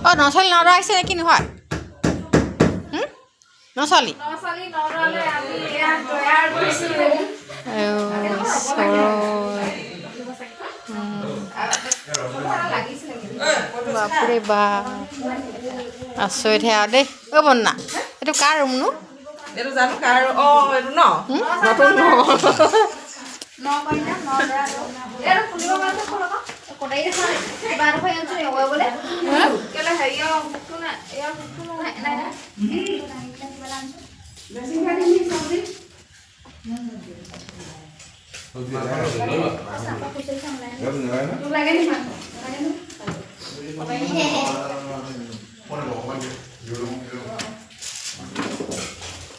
অঁ, নচলি নদৰা আহিছে নেকি নহয়? নচলি বাপৰে বাপ, আচৰিতহে আৰু দেই। অ' বন্না, এইটো কাৰ ৰুমনো? এইটো জানো কাৰ? অঁ, এইটো ন নতুন।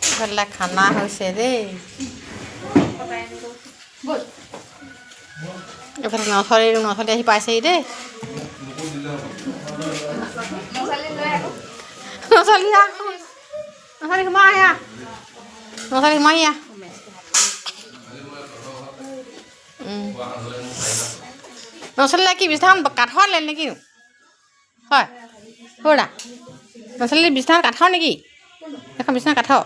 এইফালে খানা হৈছে দেই। এইফালে নচলি নচলি আহি পাইছেহি দেই। নচলি, নচলি সোমাই আহা, নচলি সোমাই আহা। নচলিলে কি বিছনাখন কাঠৰ আনিলে নেকি? হয় সৌৰা, নচলিলে বিছনাখন কাঠৰ নেকি? এখন বিছনা কাঠৰ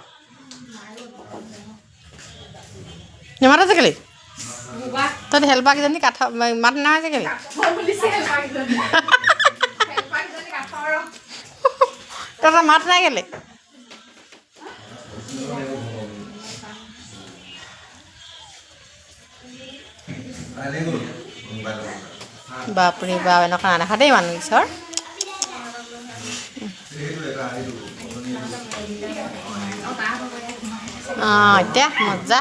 নেমাত আছে কেলে? তই হেল্পাৰ কেইজনী কাঠ মাত নাই আছে কেলে? তহঁতৰ মাত নাই কেলে? বাপৰে বাপ, এনেকুৱা নাদেখা দেই মানুহ ঈশ্বৰ। অঁ, এতিয়া মজা।